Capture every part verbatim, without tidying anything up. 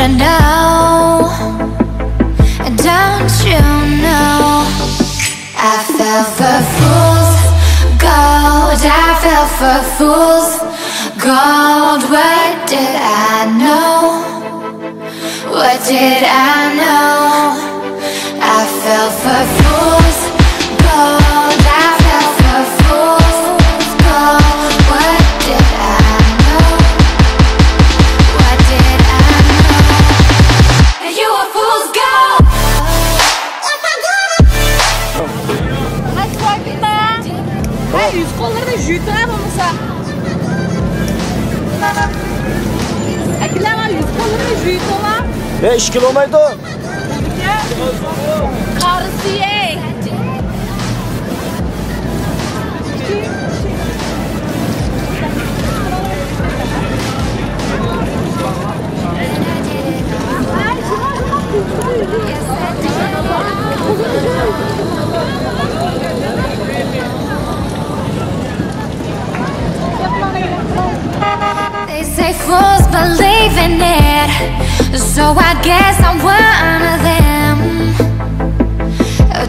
No, don't you know? I fell for fools, gold, I fell for fools, gold, what did I know? What did I know? I fell for fools, gold, I fell for fools, gold, what did I know? What did I know? You were fool's gold. Hadi korkutma. Ay, yüz kollarını jüytüne bulmasa. Akilama yüz kollarını jüytüne. Ya, iki kilo olmaydı. Karısı ye. They say fools believe in it, so I guess I'm one of them.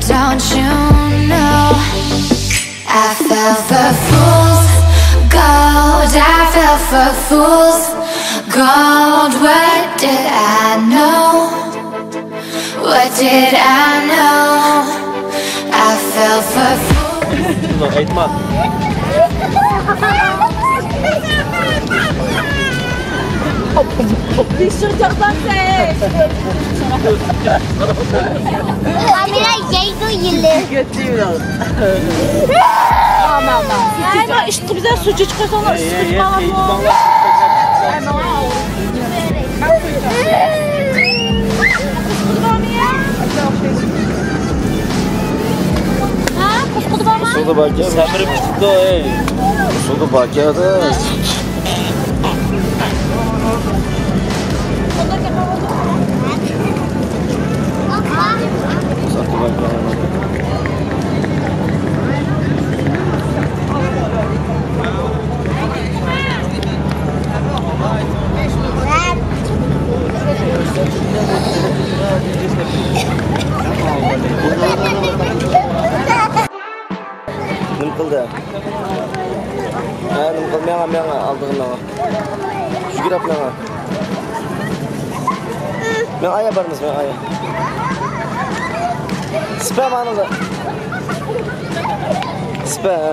Don't you know? I fell for fools, gold, I fell for fools, gold, what did I know? What did I know? I fell for fools. Aytma. Kamera yeydi yılı. Götüyor. Aman, aman. Ay, bak, işte bize sucuk çıkarsa ona ıslık bağlı. Suda bak ya. Sabır tuttu, ey. Suda bak ya da. نېمە قىلدى؟ ھە، نېمە قىلدى؟ ماڭا، ماڭا، ئالدىغا ماڭا. يۈگۈرۈپ ماڭا. ماڭا ئايا بارمىز، ماڭا ئايا. سىپە ماڭا. سىپە، ھە.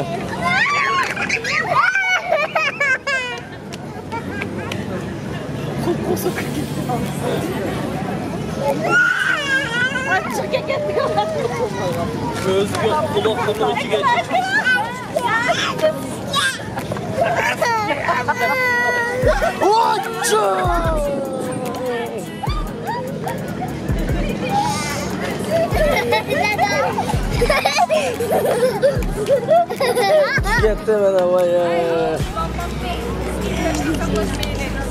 كۆزگە، قۇلاقلىرىنىڭ ئىچىگە. كەتتى مانا، ۋاي.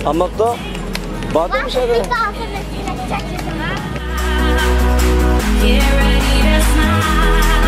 ئاماقتا باتۇر مۇشەدە. Get ready to smile.